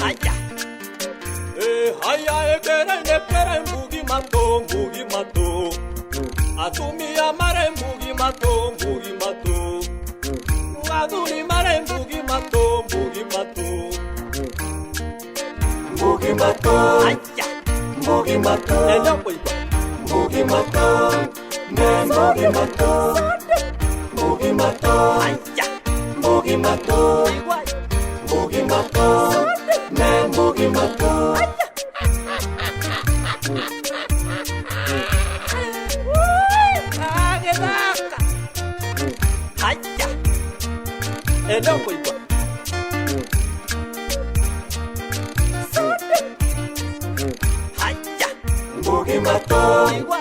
Haya. Eh, haya ekere nekere mbugi mato mbugi mato. Atumia mare mbugi mato mbugi mato. Athuri mare mbugi mato mbugi mato. Mbugi mato. Haya. Mbugi mato. Eno koigwa. Mbugi mato. Ne mbugi mato. Mbugi mato. Haya. Mbugi mato. Igwa. Mbugi mato. Ne mbugi mato. Agethaka. Haya. Eno koigwa. Haya. Mbugi mato. Igwa.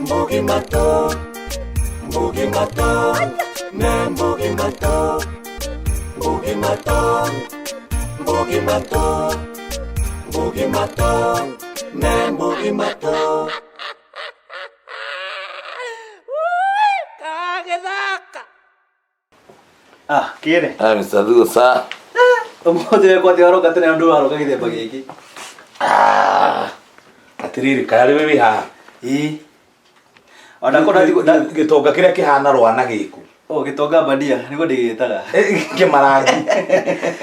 Mbugi mato. Mbugi mato. Ne mbugi mato. Mbugi mato. Mbugi mato. Mbugi mato. Ne mbugi mato. Kagethaka. Ah, kĩere. Ah, Mr. Thuo sa. Ũmũthĩ wekwo atĩ waroka tene ũndũ waroka gĩthemba gĩkĩ. Ah. Atiriri kaya rĩ wĩ haha. Ĩĩ. Ona ko ndatigwo Gĩtonga kĩrĩa kĩhana rwana gĩku. Oh, gĩtonga bandia nĩguo ndĩgĩtaga. Kĩmarangi.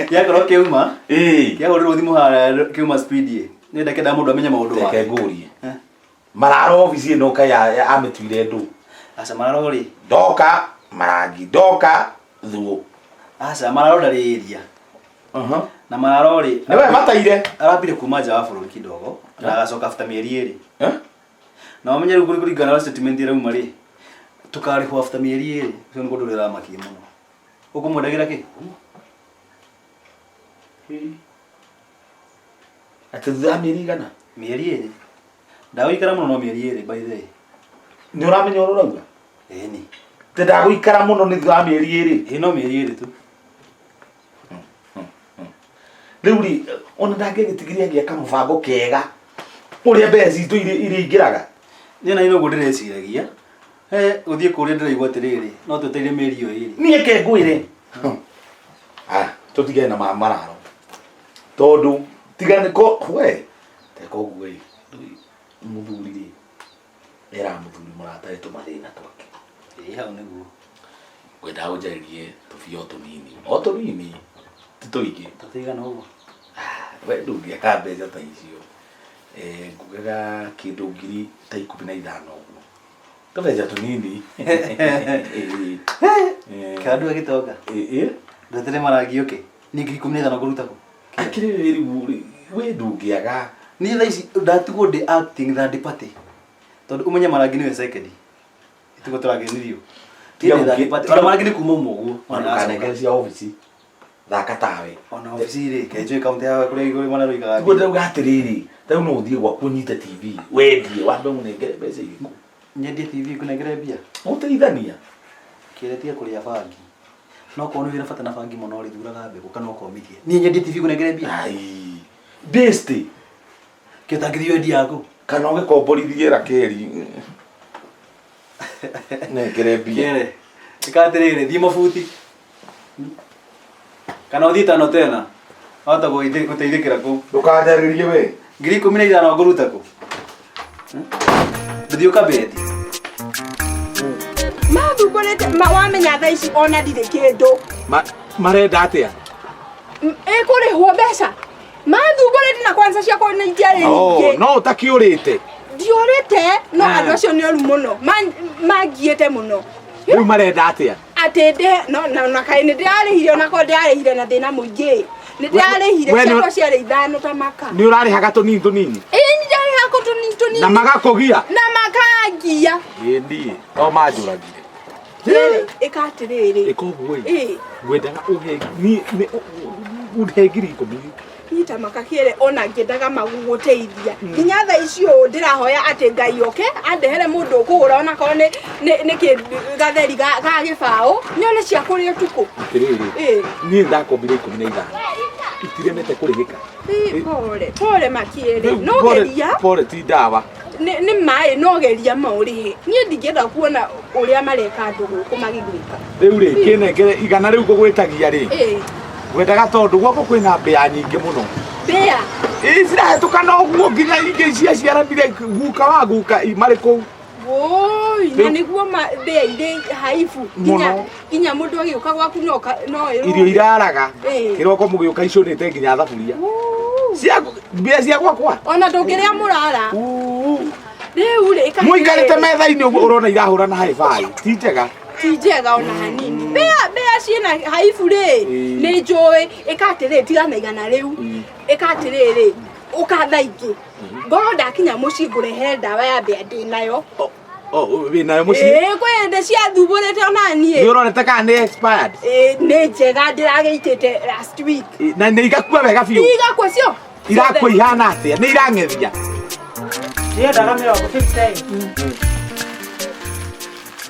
Gĩakorwo kĩuma, Ĩĩ. kĩahũrĩrwo thimũ harĩa kĩuma speed ĩ. Nĩ ndakenda mũndũ amenye maũndũ Reke make. ngũrie. Eh. Mararo obici ĩno kaya amĩtuire ndũ. Aca mararo rĩ. Ndoka marangi ndoka thuo. Aca mararo ndarĩ area. Na mararo rĩ. Nĩwe mataire. Arambire kuma nja wa bũrũri kidogo na agacoka after mĩeri 2. Eh? Na wamenye rĩu kũringana na statement ĩrauma rĩ, tũkarĩhwo after mĩeri 2. Ũcio nĩguo ũndũ ũrĩa ũramakia mũno. Ũkũmwendagĩra kĩ? Atĩ thutha wa mĩeri igana. Mĩeri 2. Ndagũikara mũno no mĩeri 2 by the way. Nĩ ũramenya ũrĩa ũrauga? Ĩni. Atĩ ndagũikara mũno nĩ thutha wa mĩeri 2. Ĩ no mĩeri 2 tu. Rĩu rĩ ona ndangĩgĩtigire agĩaka mũbango kega ũrĩa mbeca citũ irĩingĩraga. Niĩ na ũguo ndĩreciragia. He gũthiĩ kũrĩa ndĩraigua atĩrĩrĩ, no twetereire mĩeri ĩyo 2. Niĩ ke ngwĩre. Aya tũtigane na mararo tondũ tiga nĩ ko we teka ũguo ĩ mũthuri rĩ era mũthuri mũrata wĩ tũmathĩna twake. Ĩ hau nĩguo. Ngwendaga ũnjarĩrie tũbia o tũnini o tũnini ti tũingĩ. Tũtigana ũguo. We ndũngĩaga mbeca ta icio. Eh, ngugaga kĩndũ ngiri ta 15 ũguo. Tũbeca tũnini. Eh. Kana ndua gĩtonga. Eh, Ndwetere marangi ũke. Niĩ ngiri 15 ngũruta kũ? Akĩrĩ rĩu we ndũngĩaga. Niĩ thaa ici ndatigwo ndĩ acting third party. Tondũ ũmenye marangi nĩwe second. Tiguo tũragenirio. Tiga Niĩ ndĩ third gũkĩ- party. tiga- Ona marangi nĩ kuma uma ũguo. Ona ndũkanengere cia obici. Thaka tawe. Ona obici rĩ, kenjũĩ kaunti ya kũrĩa igũrũ mararoigaga. Tiguo ndĩrauga atĩrĩrĩ, ta rĩu no ũthiĩ gwaku ũnyite TV wendie wambe ũnengere mbeca irĩkũ. Nyendie TV ngũnengere mbia. Ũteithania. Kĩrĩa tiga kũrĩa bangi. No korwo nĩ wĩra bata na bangi mũno rĩ, thuraga mbegũ kana ũkomithie. Niĩ nyendie TV ngũnengere mbia. Ai. Besti. Kĩo tangĩthiĩ wendia yaku. Kana ũgĩkomborithie Rakeli. Nengere mbia. Kĩere. Ĩka atĩrĩrĩ, thiĩ mabuti. Kana ũthiĩ tano tena. Wahota gũteithĩkĩra kũu. Ndũkanjarĩrie we. Ngiri 15 ngũruta kũ? Ndũthiĩ ũkabeti. Mathumbũrĩte wamenya thaa ici ona ndirĩ kĩndũ. Marenda atĩa? Ĩkũrĩhwo mbeca. Mathumbũrĩte na kwanza ciakwa nĩ itiarĩ nyingĩ. No ũtakiũrĩte. Ndiũrĩte no andũ acio nĩ oru mũno. Mangiĩte mũno. Rĩu marenda atĩa? Atĩ ndĩ no na na kaĩ nĩ ndĩrarĩhire ona korwo ndĩrarĩhire na thĩna mũingĩ. Nĩ ndĩrarĩhire We- we nĩ- ciakwa ciarĩ 5 ta maka. Nĩ ũrarĩhaga tũnini tũnini. Ĩĩ nĩ ndarĩhaga kũ tũnini tũnini. Na magakũgia. Na makangia. Ĩĩ niĩ no manjũragire. Rĩrĩ ĩka atĩrĩrĩ. Ĩka ũguo ĩ. Ĩĩ. Ngwendaga ũhe niĩ ũhe ngiri 10. Nyita makakĩre ona ngĩendaga magũgũteithia nginya thaa ici ũũ ndĩrahoya atĩ Ngai oke andehere mũndũ ũkũgũra ona korwo nĩ nĩ gatheri ga gĩbaũ nyone cia kũrĩa ũtukũ. Atĩrĩrĩ Ĩĩ. niĩ ndakombire 15 itiremete kũrĩhĩka. Ĩĩ, pole pole makĩrĩ Rĩu no pole- geria pole ti ndawa. Nĩ maĩ no geria maũrĩhe. Niĩ ndingĩenda kuona ũrĩa mareka andũ gũkũ magĩgwĩka. Rĩu rĩ, kĩnengere igana rĩu ngũgwĩtagia rĩ. Ngwendaga tondũ gwakwa kwĩna mbĩa nyingĩ mũno. Mbĩa? Ĩ cirahĩtũka na ũguo nginya ingĩ ciaciaranire guka wa guka marĩ kũu. Woi, na nĩguo mbĩa irĩ haibu nginya Mũno. nginya mũndũ agĩũka gwaku no no ĩrũge. Irio iraraga. Ĩ. Kĩroko mũgĩũka icũnĩte nginya thaburia. Uu. Mbĩa cia gwakwa. Ona ndũngĩrĩa mũrara. Rĩu rĩ, ĩka Mũikarĩte atĩrĩrĩ. metha-inĩ ũguo ũrona irahũrana haibai. Ti njega. Ti njega ona hanini. Mbĩa ciĩna haibu rĩ, nĩ njũĩ. Ĩka atĩrĩrĩ, tiga na igana rĩu. Ĩka atĩrĩrĩ, ũka thaa ingĩ. Ngorwo ndakinya mũciĩ ngũrehere ndawa ya mbĩa ndĩ nayo. O, wĩ nayo mũciĩ? Ĩĩ, kwĩ hĩndĩ ciathumbũrĩte ona niĩ. Nĩ ũrorete kana nĩ expired? Ĩĩ, nĩ njega ndĩragĩitĩte last week. Ĩ, na nĩ igakua wega biũ. Igakua cio. Irakua ihana atĩa? Nĩ irang'ethia. Ndiendaga mĩrongo 50.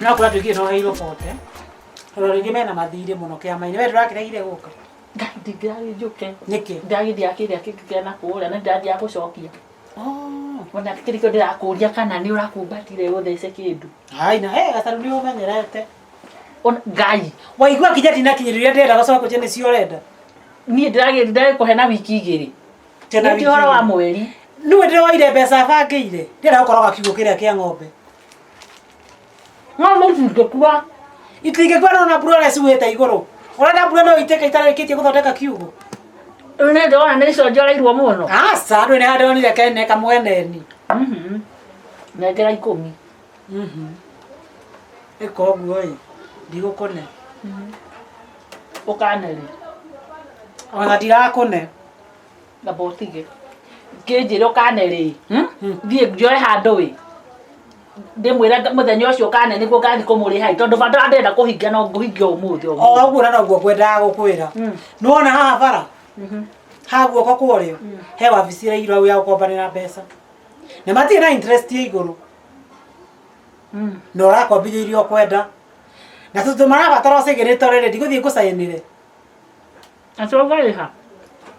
No kũrĩa tuĩkire twoheirwo 40. Tondũ rĩngĩ mena mathirĩ mũno kĩama-inĩ. We ndũrakĩregire gũka? Ngai ndingĩragĩnjũke. Nĩkĩ? Ndagĩthiaga kĩrĩa kĩngĩ kĩa na kũrĩa na ndĩrathiaga gũcokia. Ona kĩrĩkĩo ndĩrakũria kana nĩ ũrakumbatire ũthece kĩndũ. Hai na he gacaru nĩ ũmenyerete. Ona Ngai. Waigua kinya ndinakinyĩrĩria ndĩrenda gũcoka kũnjia nĩcio ũrenda. Niĩ ndĩragĩkũhe na wiki igĩrĩ. Tena Nĩ ũhoro wa mweri. Nĩwe ndĩroire mbeca bangĩire. Ndĩrenda gũkoroga kiugũ kĩrĩa kĩa ng'ombe. Ng'ombe itingĩkua. Itingĩkua no na mbura ũrĩa ciuĩte igũrũ. Ũrenda mbura no ĩitĩke itarĩkĩtie gũthondeka kiugũ. Rĩu nĩ ndĩrona nĩ iconjoreirwo mũno. Aca, ndũĩ nĩ harĩa ndĩronire kene kamweneni. Nengera 10. Ĩka ũguo ĩ, ndigũkũne. Ũkane rĩ? Ona ndirakũne. Amba ũtige. Kĩnjĩre ũkane rĩ? Thiĩ njoe handũ ĩ. Ndĩmwĩre mũthenya ũcio ũkane nĩguo ngathiĩ kũmũrĩha ĩ, tondũ bata ndĩrenda kũhingia no ngũhingia ũmũthĩ ũmũthĩ. O ũguo na noguo ngwendaga gũkwĩra. Nĩwona haha bara? Haha guoko kwa ũrĩo, he wabici ĩrairwo hau ya gũkombanĩra mbeca. Na matirĩ na interest ya igũrũ. Na ũrakombithio iria ũkwenda. Na tondũ marabatara ũcigĩrĩte rĩrĩ, ndigũthiĩ ngũcainĩre. Atĩ ũngarĩha?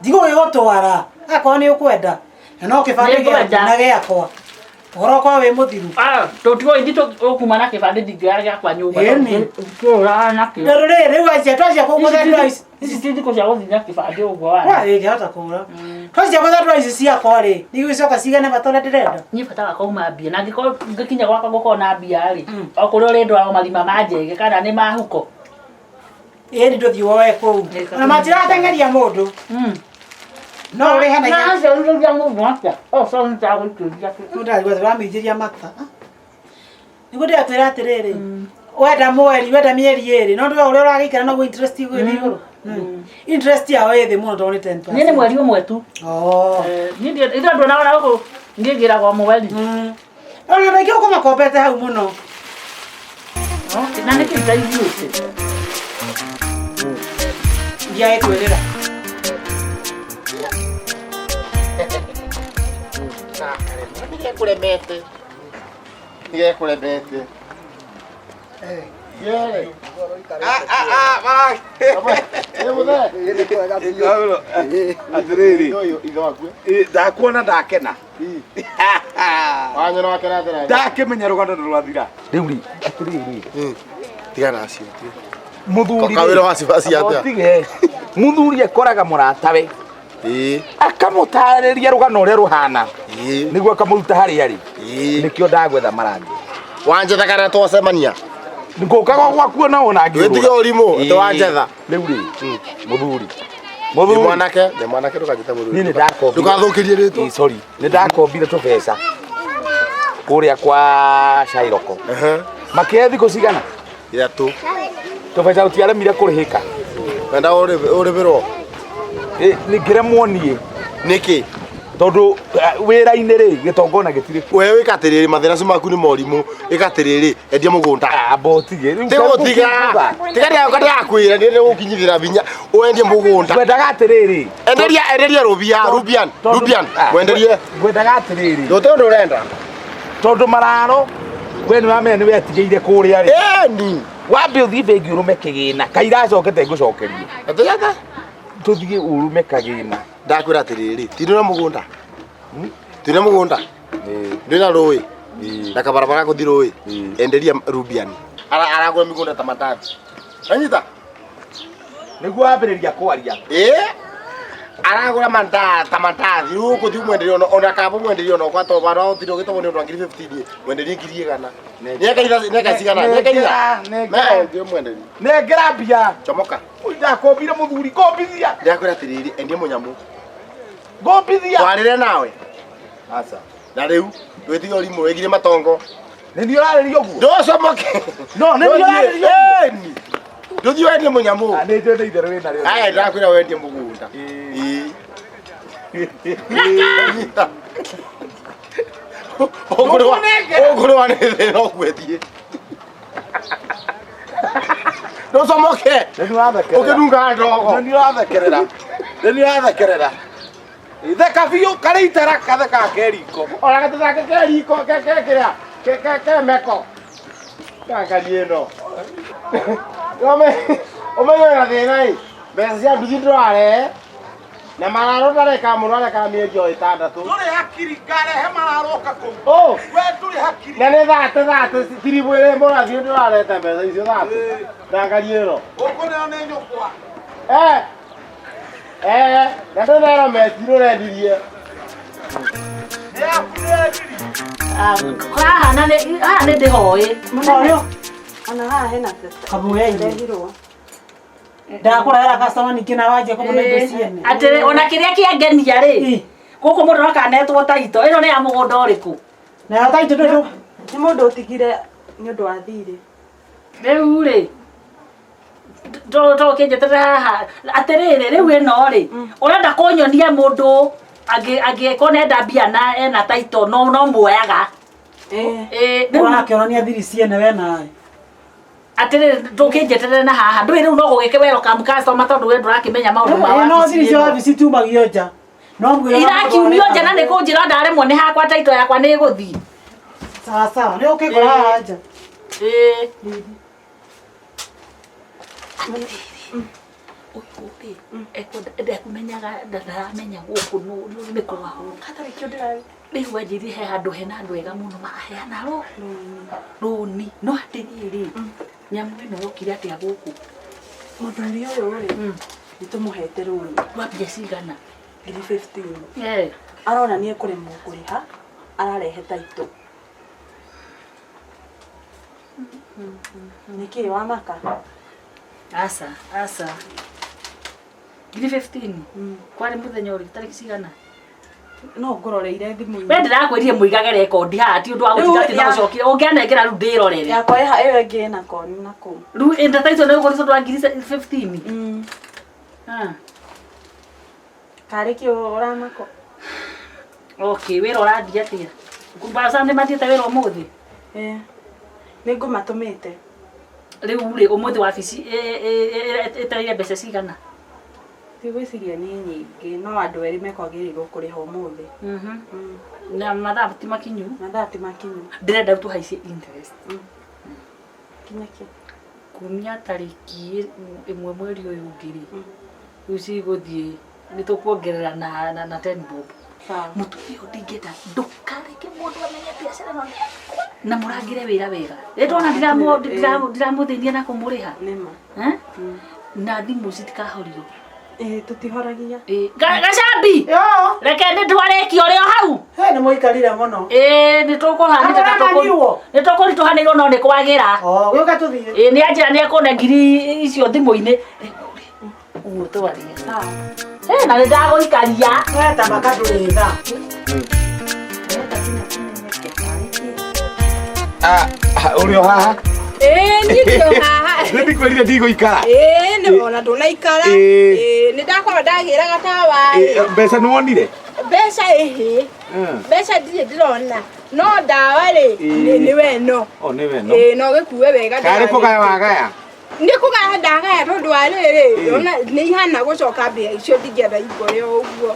Ndigũgĩgũtwara, akorwo nĩ ũkwenda. Na no kĩbandĩ Nĩ ngwenda. gĩaku na gĩakwa. Ũhoro ũkorwo wĩ mũthiru. Tũtigwo ithuĩ tũkuma na kĩbandĩ ndingĩoya gĩakwa nyũmba. Ĩni. Tũraga nakĩo. Tondũ rĩrĩ, rĩu acia twacia kũgũtha ici. Ici ti thikũ cia gũthiĩ na kĩbandĩ ũguo wa. Wa ĩngĩhota kũra. Twacia gũtha ici ciakwa rĩ, nĩigũcoka cigane bata ũrĩa ndĩrenda. Niĩ bata wakwa uma mbia. Na angĩkorwo ngĩkinya gwakwa ngũkorwo na mbia rĩ, o kũrĩa ũrĩndwara marima ma njege kana nĩ ma huko. Ĩni ndũthiĩ woe kũu. Ona matirateng'eria mũndũ. No ũrĩhe na Na acio ũrĩria mũndũ atĩa? O sorry ndagũikĩria. Mũndũ arigwo tũramĩingĩria mata. Nĩguo ndĩrakwĩra atĩrĩrĩ, wenda mweri, wenda mĩeri ĩrĩ, no ndũĩ ũrĩa ũragĩikara noguo interest ĩgũgĩthiĩ igũrũ. Interest yao ĩ thĩ mũno tondũ nĩ 10%. Niĩ nĩ mweri ũmwe tu. Niĩ ithuĩ ndũnaona gũkũ ngĩngĩragwo mweri. Ona andũ aingĩ gũkũ makombete hau mũno. Na nĩkĩ itaithiĩte? Ndiagĩkwĩrĩra. Nĩgekũremete. Nĩgekũremete. Yere. Atĩrĩrĩ. Ithe waku. Ndakuona ndakena. Wanyona wakena atĩra. Ndakĩmenya rũgano nĩ rwathira. Rĩu rĩ, atĩrĩrĩ. Tigana nacio. Mũthuri Kawĩra wa cibaci atĩa? Tige. Mũthuri akoraga mũratawe. Akamũtarĩria rũgano ũrĩa rũhana. Nĩguo akamũruta harĩa arĩ. Nĩkĩo ndagwetha marangi. Wanjetha kana twacemania? Ngũkaga gwaku ona wona ngĩũrũra. Wĩtige ũrimũ, atĩ wanjetha. Rĩu rĩ, mũthuri. Mũthuri. Mwanake, nĩ mwanake ndũkanjĩte mũthuri. Niĩ nĩ ndakombire. Ndũgathũkĩrie rĩtwa. Ĩ, sorry. Nĩ ndakombire tũbeca kũrĩa kwa Cairoko. Makĩhe thikũ cigana? Ithatũ. Tũbeca tũtiaremire kũrĩhĩka. Wenda ũrĩhĩrwo? Ngĩremwo niĩ. Nĩkĩ? Tondũ wĩra-inĩ rĩ, gĩtongona gĩtirĩ kuo. We wĩka atĩrĩrĩ, mathĩna macio maku nĩ morimũ. Ĩka atĩrĩrĩ, endia mũgũnda. Amba ũtige. Rĩu Tigũtiga. Tiga ndĩraũka ndĩrakwĩra, nĩ ndĩgũkinyithĩra binya. Wendie mũgũnda. Ngwendaga atĩrĩrĩ. Enderia, enderia rũbia, Rubian, Rubian. Mwenderie. Ngwendaga atĩrĩrĩ. Ndũte ũndũ ũrenda. Tondũ mararo, we nĩ wamenya nĩ wetigĩire kũrĩa rĩ. Ĩni. Wambe ũthiĩ bengi ũrũme kĩgĩna. Kaira acokete ngũcokerie. Atĩ Tũthiĩ ũrũme kagĩna. Ndakwĩra atĩrĩrĩ, ti na mũgũnda. Ti na mũgũnda. Ndwĩna rũĩ na kabarabara gũthiĩ rũĩ enderia Rubian. Aragũra mĩgũnda ta matatu. Anyita? Nĩguo wambĩrĩria kwaria. Ĩĩ. Aragũra manda ta mandathi rĩu ũgũthiĩ ũmwenderie ona kaba ũmwenderie ona kwa to bara ũtire ũgĩtagwo nĩ ũndũ wa ngiri 15 mwenderie ngiri igana. Nĩeka cigana? Nĩeka Nengera, nengera. Nĩ mwenderie. Nengera mbia. Chomoka. Ndakombire mũthuri ngombithia. Ndĩrakwĩra atĩrĩrĩ endia mũnyamũ. Ngombithia. Twarĩre nawe. Aca. Na rĩu ndwĩtige ũrimũ wĩgirie matongo. Nĩ niĩ ũrarĩria ũguo? Ndũcomoke. No, nĩ niĩ ũrarĩria ũguo. Ĩni. Ndũthiĩ wendie mũnyamũ. Ah, nĩ njũĩ nĩ itherũ wĩna rĩo. Aya ndĩrakwĩra wendie mũgũnda. Ĩĩ. Nyita. Ũkũrĩwa nĩ thĩna ũgwethiĩ. Ndũcomoke. Nĩ niĩ ũrathekerera. Ũkĩnunga ndogo. Nĩ niĩ ũrathekerera. Nĩ niĩ ũrathekerera. Theka biũ karĩ itara kathekaga ke riko. Ona gatithake ke riko ke ke kĩrĩa ke ke ke meko. Gakari ĩno. Ũmenye wĩna thĩna ĩ. Mbeca cia nduthi ndũrarehe. Na mararo ndareka mũno arekaga mĩeri o ĩtandatũ. Ndũrĩ hakiri ngarehe mararoka kũu. Oh! We ndũrĩ hakiri. Na nĩ thate thate tiribũ ĩrĩa mũrathiĩ ndũrarete mbeca icio thate. Ndangari ĩno. Ũkũneo nĩ nyũkwa. Eh! Eh! Na ndũnera meci rũrendirie. Nĩ yaku nĩrendirie. Haha na nĩ haha nĩ ndĩhoĩ. Mũnene. Ona haha hena Kamũgei. Ndehirwo. Ndakũrehera customer ningĩ na wanjia kũmũne indo ciene. Atĩrĩ ona kĩrĩa kĩangenia rĩ Ĩ. gũkũ mũndũ no kanetwo taito ĩno nĩ ya mũgũnda ũrĩkũ? Nayo taito ndũ Nĩ mũndũ ũtigire nĩ ũndũ wa thirĩ. Rĩu rĩ tũkĩnjeterera haha atĩrĩrĩ rĩu ĩno rĩ ũrenda kũnyonia mũndũ angĩkorwo nenda mbia na ena taito no no muoyaga. Eh. Ĩ, rĩu ũrakĩonania thiri ciene we nawe. atĩrĩrĩ ndũkĩnjeterere na haha ndũĩ rĩu no gũgĩke welcome customer tondũ we ndũrakĩmenya maũndũ ma Ĩ, no wabici thiri cia ĩno. wabici tiumagio nja. No mwĩra Irakiumio nja na nĩ kũnjĩra ndaremwo nĩ hakwa taito yakwa nĩ ĩgũthiĩ. Sawa sawa, nĩ ũkĩkora haha nja. Ĩ. Ũyũ rĩ ekwenda ndekumenyaga ndaramenya gũkũ nĩ kwao. Hatarĩ kĩo ndĩra Rĩu anjĩrire he handũ hena andũ ega mũno maraheana rũni no atĩrĩrĩ nyamũ ĩno yokire atĩa gũkũ? Mũthuri ũyũ rĩ nĩ tũmũhete rũni Rwa mbia cigana? ngiri 15. Eh. Arona nĩ ekũremwo kũrĩha ararehe taito. Nĩkĩ wamaka? Aca, aca. Ngiri 15. Kwarĩ mũthenya ũrĩkũ tarĩki cigana? No ngũroreire thimũ-inĩ. We ndĩrakwĩrire mũigage rekondi haha ti ũndũ wa gũtinda atĩ no ũcokire ũngĩanengera rĩu ndĩrorere. Yakwa ĩha ĩyo ĩngĩ ĩna koni na kũu. Rĩu ĩnda taito nĩ ũgũrĩtwo ũndũ wa ngiri 15. Ah. Karĩ kĩ ũramaka? Okay, wĩra ũrathiĩ atĩa? Mbaca nĩ mathiĩte wĩra ũmũthĩ? Eh. Nĩ ngũmatũmĩte. Rĩu rĩ ũmũthĩ wabici ĩtereire mbeca cigana? Ndigwĩciria nĩ nyingĩ no andũ erĩ mekwagĩrĩirwo kũrĩha ũmũthĩ. Na mathaa ti makinyu? Mathaa ti makinyu. Ndĩrenda tũhaicie interest. Kinya kĩ? Kumia tarĩki ĩmwe mweri ũyũ ũngĩ rĩ rĩu cigũthiĩ nĩ tũkuongerera na 10 bob. Sawa. Mũtumia ũyũ ndingĩenda ndũkareke mũndũ amenye biacara ĩno nĩ yakwa na mũrangĩre wĩra wega. Rĩ ndona ndiramũthĩnia na kũmũrĩha. Nĩma. Eh? Na thimũ citikahorio. Ĩ tũtihoragia. Ĩ, Gacambi! Yo. Reke nĩ ndwarĩkia ũrĩ o hau. He nĩ mũikarire mũno. Ĩ nĩ tũkũhanĩte ta Amũraganirwo? nĩ tũkũritũhanĩirwo no nĩ kwagĩra. Oh, gĩũka tũthiĩ. Ĩ nĩ anjĩra nĩ ekũne ngiri icio thimũ-inĩ. Rĩu rĩ, ũguo twarie. Sawa. Eh, na nĩ ndagũikaria. We ta maka ndũrĩ tha. Ũrĩ o haha. Ĩ niĩ ndĩ o haha. Nĩ ndikwĩrire ndigũikara. Ĩ nĩ wona ndũnaikara. Ĩ. Ĩ nĩ ndakorwo ndagĩra gatawa. Ĩ, Mbeca nĩ wonire? Mbeca ĩhĩ. Mbeca ndirĩ ndĩrona. No ndawa rĩ nĩ we no. O nĩ we no. Ĩ no gĩkue wega. Karĩ kũgaya wagaya? Nĩ kũgaya ndagaya tondũ wa rĩrĩ ona nĩ ihana gũcoka mbĩa icio ndingĩenda ikore o ũguo.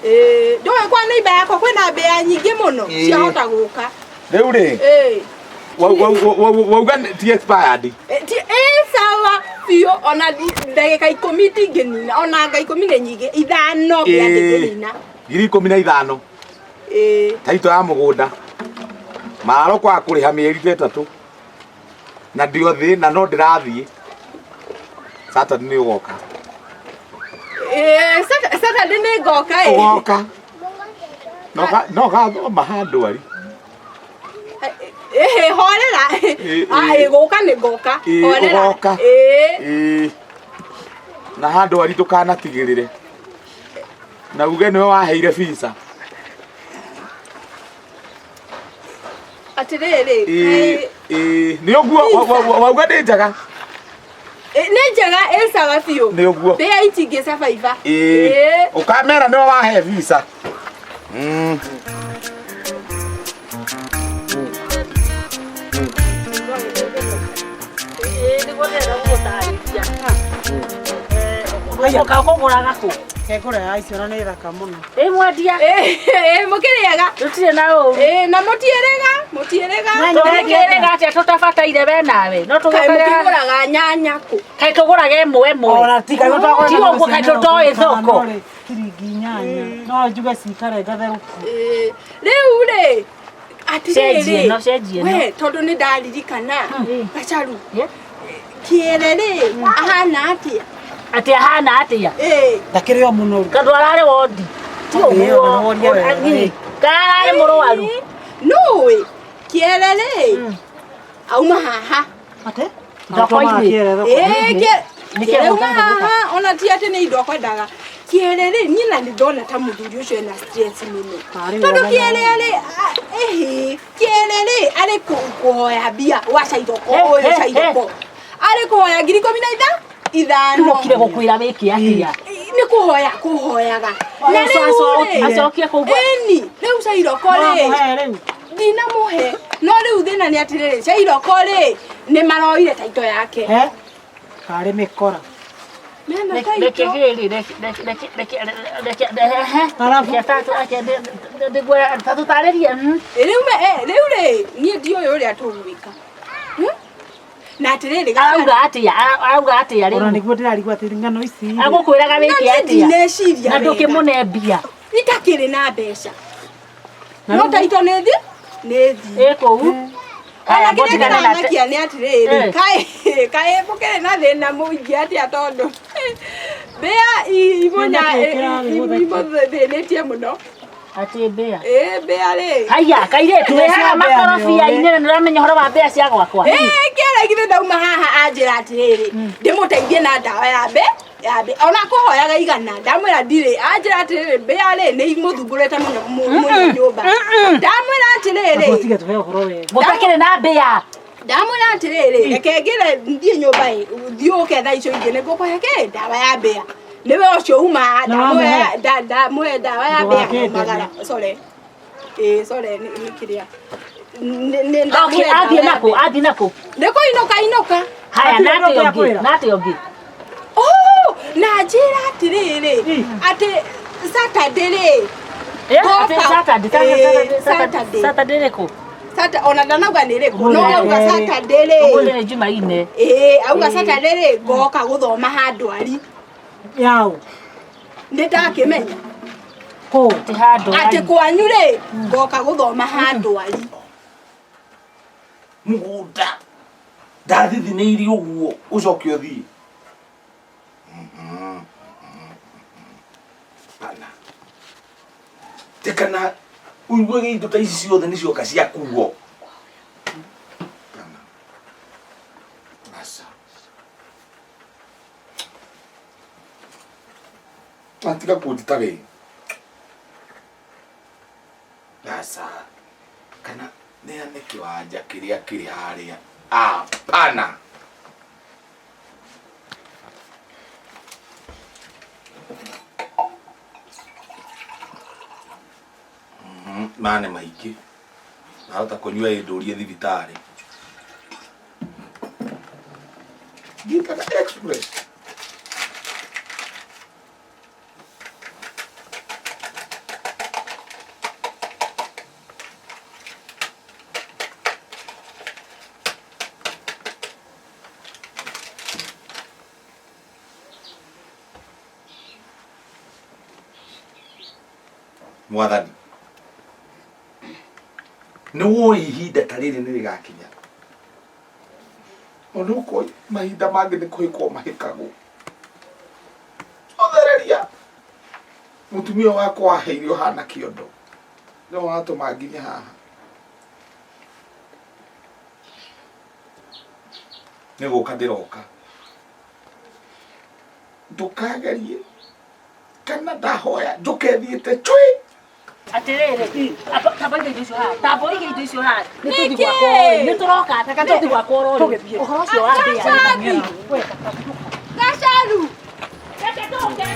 Ĩ ndũĩ kwa neighbor yakwa kwĩna mbĩa nyingĩ mũno Ĩ. ciahota gũka. Rĩu rĩ Ĩ. wauga ti expired. Ĩ sawa biũ ona ndagĩka ikũmi ndingĩnina ona anga ikũmi nĩ nyingĩ ithano mbĩa Ĩ. ndingĩnina. Ngiri ikũmi na ithano. Ĩĩ. Taito ya mũgũnda. Mararo kwaga kũrĩha mĩeri ta ĩtatũ. Na ndĩ o thĩ na no ndĩrathiĩ. Saturday nĩ ũgoka. Ĩĩ, Saturday nĩ ngoka ĩ. Ũgoka. No gathoma handũ ari. Ĩhĩ, horera. Ĩĩ, Ah, ĩĩ. ĩ, gũka nĩ ngoka. Ĩĩ, Horera. ũgoka. Ĩĩ. Ĩĩ. Na handũ ari ndũkanatigĩrĩre. Na uge nĩwe waheire visa. Atĩrĩrĩ, Ĩĩ, ĩĩ, nĩ ũguo wauga nĩ njega. Nĩ njega ĩ sawa biũ. Nĩ ũguo. Mbĩa itingĩ survive. Ĩĩ. Ũkamera nĩwe wahe visa. Ĩĩ, nĩguo ndĩrenda gũgũtarĩria. Ũka kũgũraga kũ? Kengũra ya icio na nĩ thaka mũno. Ĩ mwendia? Ĩ, mũkĩrĩaga? Tũtirĩ na ũru. Ĩ, na mũtiĩrĩga, mũtiĩrĩga. Tũgĩkĩrĩga atĩa tũtabataire we nawe? No Kaĩ tũgĩkĩrĩga. mũkĩgũraga nyanya kũ? Kaĩ tũgũraga ĩmwe ĩmwe. Ona ti kaĩ Ti ũguo kaĩ tũtoĩ thoko. Ciringi inyanya. No njuge cikare ngatherũku. Ĩ, rĩu rĩ, Cenjie atĩrĩrĩ, ĩno, cenjie ĩno. we tondũ nĩ ndaririkana, Gacaru, kĩere rĩ, ahana atĩa? Atĩ ahana atĩa? Ĩ. Ndakĩrĩ o mũnoru. Tondũ ararĩ wondi. Ti Ĩĩ, ona ũguo. woria wega, ĩ. Kana ararĩ mũrwaru. Nũĩ, kĩere rĩ, auma haha. Atĩ? Thoko-inĩ. Ĩ, Nĩ kĩere kĩere auma haha, ona ti atĩ nĩ indo akwendaga. Kĩere rĩ, niĩ na nĩ ndona ta mũthuri ũcio ena stress mũno. Tarĩ Tondũ wega kĩere rĩ, ĩhĩ, kĩere rĩ, arĩ kũhoya mbia gwa Cairoko, Eh, ũyũ eh, Cairoko. Arĩ kũhoya ngiri ikũmi na ithano. Tũgũkire gũkwĩra wĩke atĩa? Nĩ kũhoya kũhoyaga. Na rĩu rĩ, Acokie kũu. ĩni, rĩu Cairoko rĩ, Wamũhe rĩu. ndinamũhe. No rĩu thĩna nĩ atĩrĩrĩ, Cairoko rĩ, nĩ maroire taito yake. He? Karĩ mĩkora. Mena Reke taito. rĩrĩ, reke reke reke reke reke Arabu. reke tatu reke ndĩguo tũtarĩrie. Rĩu rĩu rĩ, niĩ ndiũĩ ũrĩa tũgwĩka. Na atĩrĩrĩ, Arauga atĩa? Arauga atĩa Ona rĩu? nĩguo ndĩrarigwo atĩ ng'ano ici. rĩ. Agũkwĩraga wĩke Na niĩ atĩa? ndineciria Na wega. ndũkĩmũne mbia. Itakĩrĩ na mbeca. Na No rĩu- taito nĩ thi? Nĩ thi. Ĩ kũu. Ona kĩrĩa Mũtigane na te- kĩramakia nĩ atĩrĩrĩ, Eh. kaĩ mũkĩrĩ na thĩna mũingĩ atĩa tondũ mbĩa Nĩ kĩĩ kĩragĩgũthekia? imũthĩnĩtie mũno. Atĩ mbĩa. Ĩ, mbĩa rĩ. Haiya, kairĩtu wĩ haha Mbĩa nĩ makorobia-inĩ na nĩũramenya ũhoro wa mbĩa cia gwakwa. Ĩ, kĩere githĩ ndauma haha anjĩra atĩrĩrĩ, ndĩmũteithie na ndawa ya mbĩ ya mbĩ ona kũhoyaga igana ndamwĩra ndirĩ anjĩra atĩrĩrĩ mbĩa rĩ nĩ imũthumbũrĩte mũno mũno nyũmba ndamwĩra atĩrĩrĩ Amba ũtige tũhe ũhoro wega. Mũtakĩrĩ na mbĩa. ndamwĩra atĩrĩrĩ reke ngĩre thiĩ nyũmba ĩ thiĩ ũke thaa icio ingĩ nĩngũkũhe kĩ ndawa ya mbĩa nĩwe ũcio uma Na wamũhe? ndamũhe ndawa ya mbĩa Ndũgakĩndemie. magara sorry ĩ sorry nĩ kĩrĩa Nĩ Okay, ndamũhe athiĩ ndawa ya nakũ? mbĩa. Athiĩ nakũ? Nĩ kũinũka inũka Haya, Hatirĩ na ũndũ atĩ ũngĩ? ũngĩakwĩra? Na atĩ ũngĩ? Oh, na njĩra atĩrĩrĩ atĩ Saturday rĩ Eh, Ngoka. atĩ Saturday, Ĩ, Saturday, Saturday. Saturday, Saturday rĩkũ? Ona ndanauga nĩ rĩkũ no Ũmũthĩ auga nĩ Saturday rĩ Ũmũthĩ nĩ Jumaine. ĩĩ auga Saturday rĩ ngoka gũthoma handũ ari Yaũ. nĩ ndakĩmenya Kũ? Atĩ handũ atĩ ari. kwanyu rĩ ngoka gũthoma handũ ari Mũgũnda. Ndathithinĩirie ũguo ũcoke ũthiĩ. Pana. Tekana ũigue indo ta ici ciothe nĩ cioka ciakuo. Pana. Aca. Atiga kũnjĩta wĩ. Aca. Kana neane kĩwanja kĩrĩa kĩrĩ harĩa. Hapana. Maya nĩ maingĩ. Ndahota kũnyua ĩ ndũrie thibitarĩ. Ngĩkaga express. Mwathani. Nĩ woĩ ihinda ta rĩrĩ nĩ rĩgakinya. Ona ũkoi mahinda mangĩ nĩ kũhĩkwo mahĩkagwo. Othereria. Mũtumia wakwa waheire ũhana kĩondo. Nĩwe watũma nginye haha. Nĩ gũka ndĩroka. Ndũkagerie kana ndahoya njũke thiĩte cui. Atiriri, tamba iga indo icio haha, tamba ũige indo icio haha. Nĩ tũthiĩ gwakwa orĩ, nĩ tũroka, nĩ tũthiĩ gwakwa orĩ. Ũhoro ũcio wa mbĩa. Gacaru! Reke tũke.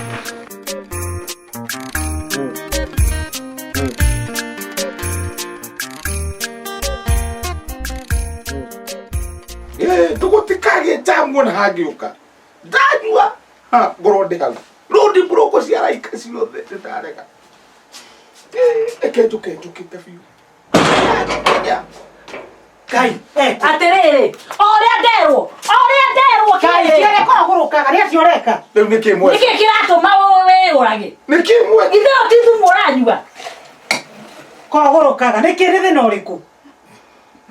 Tũgũtikagie jamu ona hangĩũka. Ndanyua ha ngorwo ndĩ hau. Rũndi mburũkũ cia raika ciothe nĩndarega. Reke njũke njũkĩte biũ. Nginya. Ngai, eh. Atiriri, o ũrĩa nderwo, o ũrĩa nderwo Ngai, kĩrĩ. kĩrĩa kũgũrũkaga, nĩ atĩa ũreka? Rĩu nĩ kĩ mweka? Nĩkĩ kĩratũma wĩyũrage? Nĩ kĩ mweka? Githĩ ũyũ ti thumu ũranyua? Kũgũrũkaga, nĩ kĩ nĩ thĩna ũrĩkũ?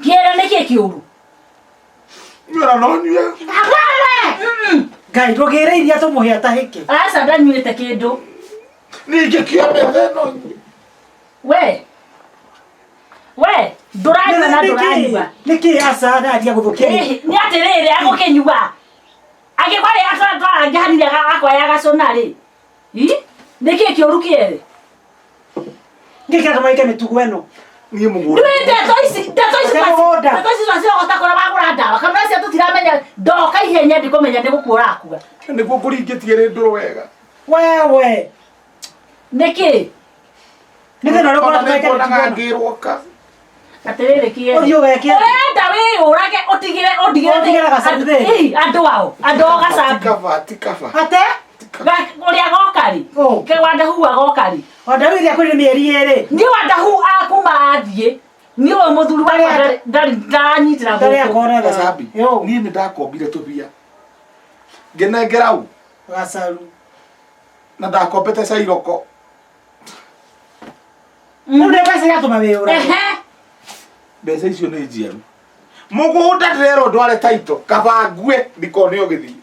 Kĩere nĩkĩ kĩũru? Nyuĩra no nyue. Ngai, ndũgĩre iria tũmũhe atahĩke. Aca ndanyuĩte kĩndũ. Ningĩ kĩa metha ĩno nyue. We. We, ndũranyua na ndũranyua. Nĩ kĩ aca ndaria gũthũkia? Ĩhĩ, Nĩ atĩrĩrĩ agũkĩnyua. Angĩkorwo atwarangihanire akoya gacũna rĩ. Ĩ? Nĩkĩ kĩũru kĩerĩ? Nĩ kĩ kĩratũma wĩke mĩtugo ĩno? Niĩ mũgũnda. Ndũĩ ndeto ici, ndeto ici Ndeto mũgũnda. ndeto ici twacirogota kũrĩa wagũra ndawa. Kana ũcio tũtiramenya ndoka ihenya ndikũmenya nĩ gũkua ũrakua. Nĩguo ngũringĩtie rĩ ndũrũ wega. Wewe, Nĩkĩ? nĩ thĩna ũrĩkũ Ona ũratũma wĩke nĩnguonaga mĩtugo ĩno? ngĩrwoka. Atĩrĩrĩ kĩerĩ. Ũthiĩ ũgeke atĩa? Ũrenda wĩyũrage ũtigĩre ũndigĩre Ũndigĩre gacabu thĩ. Ĩ, andũ ao andũ ao gacambi Ti kaba, ti kaba. Ate? Ũrĩa agoka rĩ Ũ. Ke Wandahu agoka rĩ Wandahu iria kwĩrĩ mĩeri ĩrĩ. niĩ Wandahu akuma athiĩ niĩ ũyũ mũthuri wakwa ndarĩ ndaranyitĩra Ndarĩ gũkũ akona tha. Gacambi. Yo. Niĩ nĩ ndakombire tũbia. Ngĩnengera u Gacaru. na ndakombete cairoko. Rĩu nĩ mbeca iratũma wĩyũrage. Ehe. Mbeca icio nĩ njiaru. Mũgũnda ndĩrerwo ndware taito kaba ngue ndikone ũgĩthiĩ.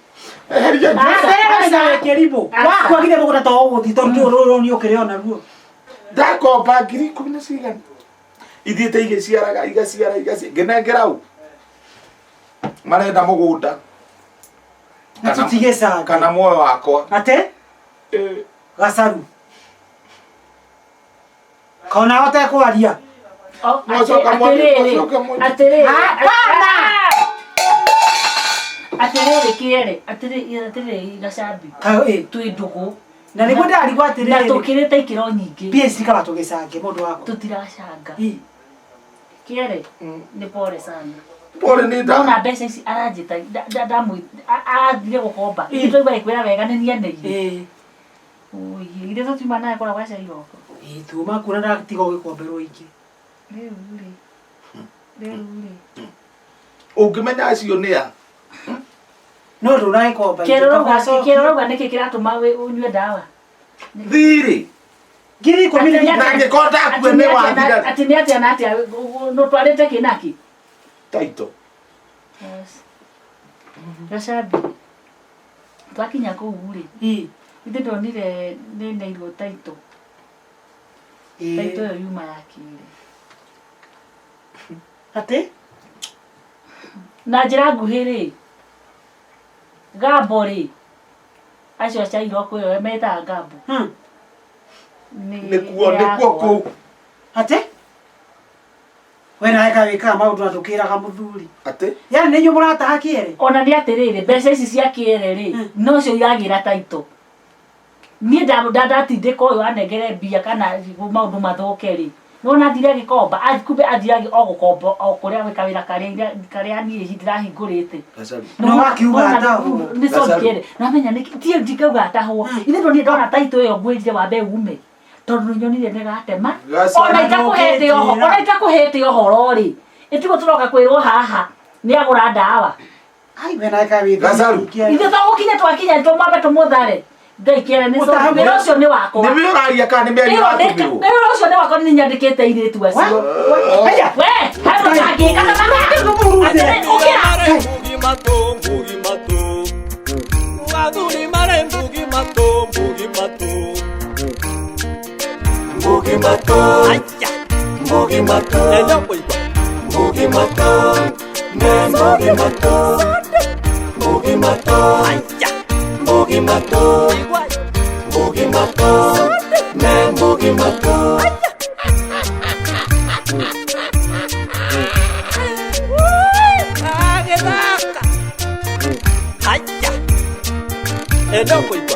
Eheria Aca. Aca, na wĩkĩrimũ. Aca. Wakuagire mũgũnda to ũgũthiĩ tondũ rũrũ nĩ ũkĩrĩ ona ruo. Ndakomba ngiri ikũmi na cigana. Ithiĩte igĩciaraga igaciara igaciara ngĩnengera u. Marenda mũgũnda. Na Kana- tũtigĩcanga. Kana muoyo wakwa. Ate? Eh, Gacaru. Kona hote kwaria. O, Mwacoka mwathiĩ, atĩrĩrĩ mwacoka mwathiĩ. atĩrĩrĩ Hapana! atĩrĩrĩ kĩere atĩrĩrĩ atĩrĩrĩ gacambi Ka ĩ. twĩ ndũgũ Na nĩguo ndarigwo na atĩrĩrĩ. tũkĩrĩte ikĩro nyingĩ Mbia ici kaba tũgĩcange mũndũ wakwa. tũtiracanga Ĩ. kĩere nĩ pole sana Pole nĩ nda. ndona mbeca ici aranjĩta arathire gũkomba Ĩ. twaigua gĩkwĩra wega nĩ nianeire Ĩ. ithe tũtiuma naye kũrĩa gwa Cairoko Ĩ tuma kuona ndatiga ũgĩkomberwo ingĩ. rĩu rĩ rĩu rĩ Ũngĩmenya acio nĩ a. No ndũragĩkomba ingĩ. kĩrorauga Kaba ũcokie. kĩrorauga nĩkĩ kĩratũma ũnyue ndawa Thirĩ. Ngiri ikũmi na Atĩ nĩ inya. Na angĩkorwo ndakua nĩ wathira. atĩ nĩ atĩa na atĩa nũtwarĩte kĩ naki Taito. gacambi twakinya kũu rĩ Ĩ. ithe ndonire nĩ neirwo taito taito Ĩ. ĩyo yuma ya kĩrĩ Atĩ? na njĩra nguhĩ rĩ gambo rĩ acio a Cairoko ĩyo metaga gambo Hmm. Nĩkuo nĩ nĩkuo yakwa. kũu. Atĩ? We nawe kawĩkaga maũndũ na ndũkĩraga mũthuri. Atĩ? Yani nĩ inyuĩ mũrataha kĩere? ona nĩ atĩrĩrĩ mbeca ici cia kĩere rĩ nocio iragĩra taito niĩ ndatindĩka ũyũ anengere mbia kana maũndũ mathũke rĩ nĩwona athire agĩkomba kumbe athire o gũkomba o kũrĩa gwĩka wĩra karĩa karĩa niĩ ndĩrahingũrĩte Gacaru. No wakiuga atahwo. nĩ cokere namenya nĩ ti ndikauga atahwo ithe ndonire ndona taito ĩyo ngwĩrire wambe ume tondũ nĩ nyonire nĩ gatema Gacaru. ona itakũhete oho ona itakũhete ũhoro rĩ ĩtiguo tũroka kwĩrwo haha nĩ agũra ndawa Ai we nawe kawĩthĩ. Gacaru. ithe to gũkinya twakinya tũmambe tũmũthare Ngai kĩene nĩ Ũtahagũra. wĩra ũcio nĩ wakwa. Nĩ wĩ ũraria kana nĩ mĩario Ĩyo nĩ- ũratũmĩrwo? wĩra ũcio nĩ wakwa nĩ nyandĩkĩte airĩtu acio. Haya. We, harĩ ũtangĩka na mama. Atĩrĩ, ũkĩra. Mbugi mato, mbugi mato. Athuri mare mbugi mato, mbugi mato. Mbugi mato. Mbugi mato. Mbugi mato. Ne mbugi mato. Mbugi mato. Mbugi mato. Mbugi mato. Ne mbugi mato. Agĩthaka. Aya. Enda kũigua.